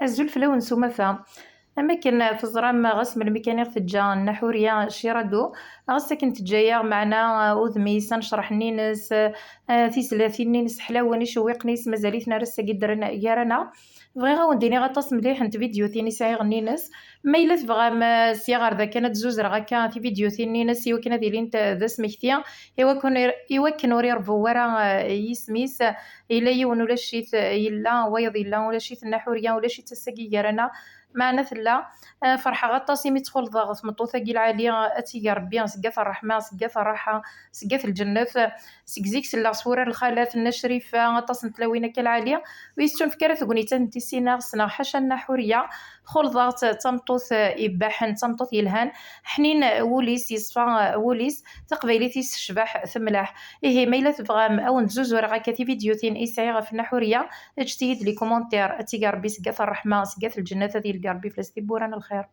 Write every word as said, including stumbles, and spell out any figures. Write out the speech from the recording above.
Azul fell-awen s umata. Am akken teẓram, ɣas melmi kan i ɣ-teǧǧa Nna Ḥuriya Cirado, ɣas akken teǧǧa-yaɣ, meɛna, uh, udem-is, anecreḥ-nni-ines, uh, tizlatin-nni-ines ḥlawen, icewwiqen-is, mazal-iten ar ass-agi ddren gar-aneɣ. Bɣiɣ ad wen-d-iniɣ aṭas mliḥ n tvidyutin i sɛiɣ nni-ines. Ma yella tebɣam, uh, sya ɣer da kan ad d-zuzreɣ akka tividyutin-nni-ines i wakken ad ilint, uh, d asmekti, i wakken ur, i wakken ur iṛbu wara, uh, yisem-is. Yella yiwen ulac-it, yella wayeḍ yella ulac-it, Nna Ḥuriya ulac-itt ass-agi gar-aneɣ. Meɛna tella. Ah, ferḥeɣ aṭas imi ttxulḍeɣ tmeṭṭut-agi lɛali, ad tt-ig Rebbi seg at ṛṛeḥma, seg at ṛṛaḥa, seg at lǧennet. Seg zik selleɣ s wurar lxalat, Nna Crifa, aṭas n tlawin akka lɛali. Ur yi-tettunefk ara tegnit ad tent-issineɣ, ssneɣ ḥaca Nna Ḥuriya. Xulḍeɣ-tt d tameṭṭut, eh, ibbaḥen, d tameṭṭut yelhan. Ḥnin wul-is, yeṣfa, eh, wul-is. Taqbaylit-is tecbeḥ, temleḥ. Ihi, ma yella tebɣam ad wen-d-zuzureɣ akka tividyutin i sɛiɣ ɣef Nna Ḥuriya, ǧǧet-iyi-d les commentaires. Ad tt-ig Rebbi seg at ṛṛeḥma, seg at lǧennet, ad yeldi Rebbi fell-as tiwwura n lxir.